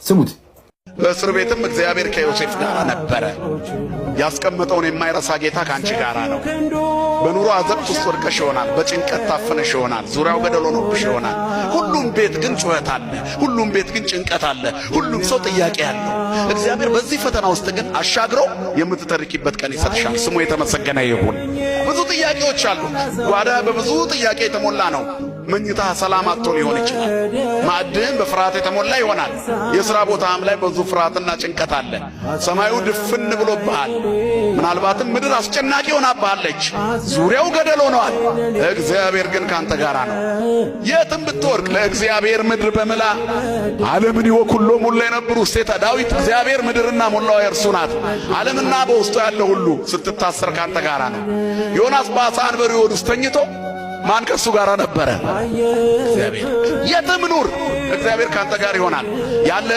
ስሙት። በእስር ቤትም እግዚአብሔር ከዮሴፍ ጋር ነበረ። ያስቀመጠውን የማይረሳ ጌታ ከአንቺ ጋር ነው። በኑሮ አዘቅት ውስጥ ወድቀሽ ይሆናል። በጭንቀት ታፍነሽ ይሆናል። ዙሪያው ገደል ሆኖብሽ ይሆናል። ሁሉም ቤት ግን ጩኸት አለ። ሁሉም ቤት ግን ጭንቀት አለ። ሁሉም ሰው ጥያቄ አለው። እግዚአብሔር በዚህ ፈተና ውስጥ ግን አሻግሮ የምትተርኪበት ቀን ይሰጥሻል። ስሙ የተመሰገነ ይሁን። ብዙ ጥያቄዎች አሉ። ጓዳ በብዙ ጥያቄ የተሞላ ነው። መኝታ ሰላም አጥቶ ሊሆን ይችላል። ማዕድህም በፍርሃት የተሞላ ይሆናል። የሥራ ቦታም ላይ ብዙ ፍርሃትና ጭንቀት አለ። ሰማዩ ድፍን ብሎብሃል። ምናልባትም ምድር አስጨናቂ ሆናብሃለች። ዙሪያው ገደል ሆነዋል። እግዚአብሔር ግን ካንተ ጋር ነው። የትም ብትወድቅ ለእግዚአብሔር ምድር በምላ ዓለምን ወኩሎ ሙላ የነበሩ ውስቴታ ዳዊት እግዚአብሔር ምድርና ሞላዋ የእርሱ ናት፣ ዓለምና በውስጡ ያለ ሁሉ ስትታሰር ካንተ ጋር ነው። ዮናስ በዓሣ አንበሪ ሆድ ውስጥ ተኝቶ ማን ከእሱ ጋር ነበረ? እግዚአብሔር። የትም ኑር እግዚአብሔር ካንተ ጋር ይሆናል ያለ